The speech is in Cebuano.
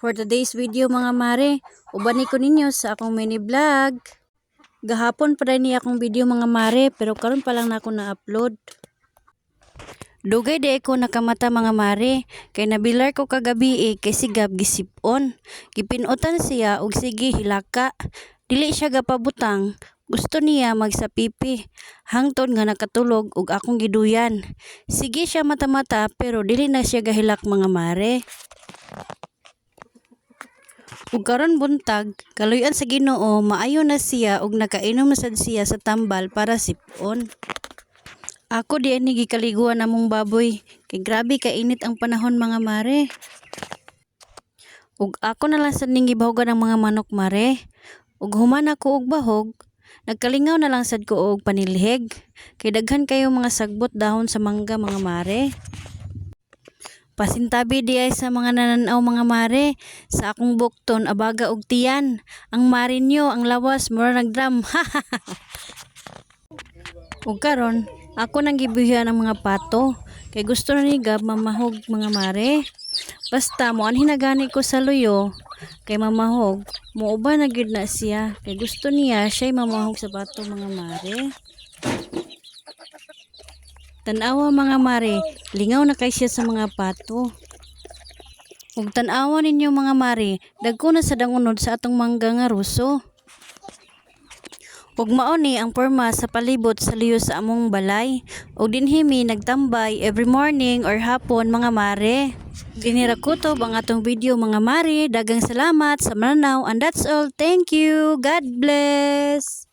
For today's video, mga mare, ubani ko ninyo sa akong mini vlog. Gahapon pa ni akong video, mga mare, pero karon pa lang na ako na-upload. Dugay di ko nakamata, mga mare, kay nabilar ko kagabi eh, kay si Gab gisip-on. Gipinutan siya og sige hilaka. Dili siya gapabutang, gusto niya magsapipi. Hangtod nga nakatulog og akong giduyan. Sige siya mata-mata pero dili na siya gahilak, mga mare. Ug karon buntag, kaluy-an sa Ginoo, maayo na siya ug nakainom na sad siya sa tambal para sip-on. Ako di ani gikaliguan among baboy kay grabe ka init ang panahon, mga mare. Ug ako na lang sad ning gibahogan ang mga manok, mare. Ug human ako og bahog, nagkalingaw na lang sad ko og panilhig. Kay daghan kayo mga sagbot dahon sa mangga, mga mare. Pasintabi di ay sa mga nananaw, mga mare, sa akong bukton abaga og tiyan. Ang mare nyo, ang lawas mura nagdrum. Ug karon, ako nang gibuhian ang mga pato kay gusto na ni Gab mamahog, mga mare. Basta moanhi na gani ko sa luyo kay mamahog, muuban na gyud na siya kay gusto niya siya'y mamahog sa pato, mga mare. Tan-awa, mga mare, lingaw na kay siya sa mga pato. Ug tan-awa ninyo, mga mare, dagko na sad ang unod sa atong mangga nga ruso. Ug mao ni ang porma sa palibot sa luyo sa among balay. Ug dinhi mi nagtambay every morning or hapon, mga mare. Dinhi ra kutob ang atong video, mga mare. Daghang salamat sa mananaw and that's all. Thank you. God bless.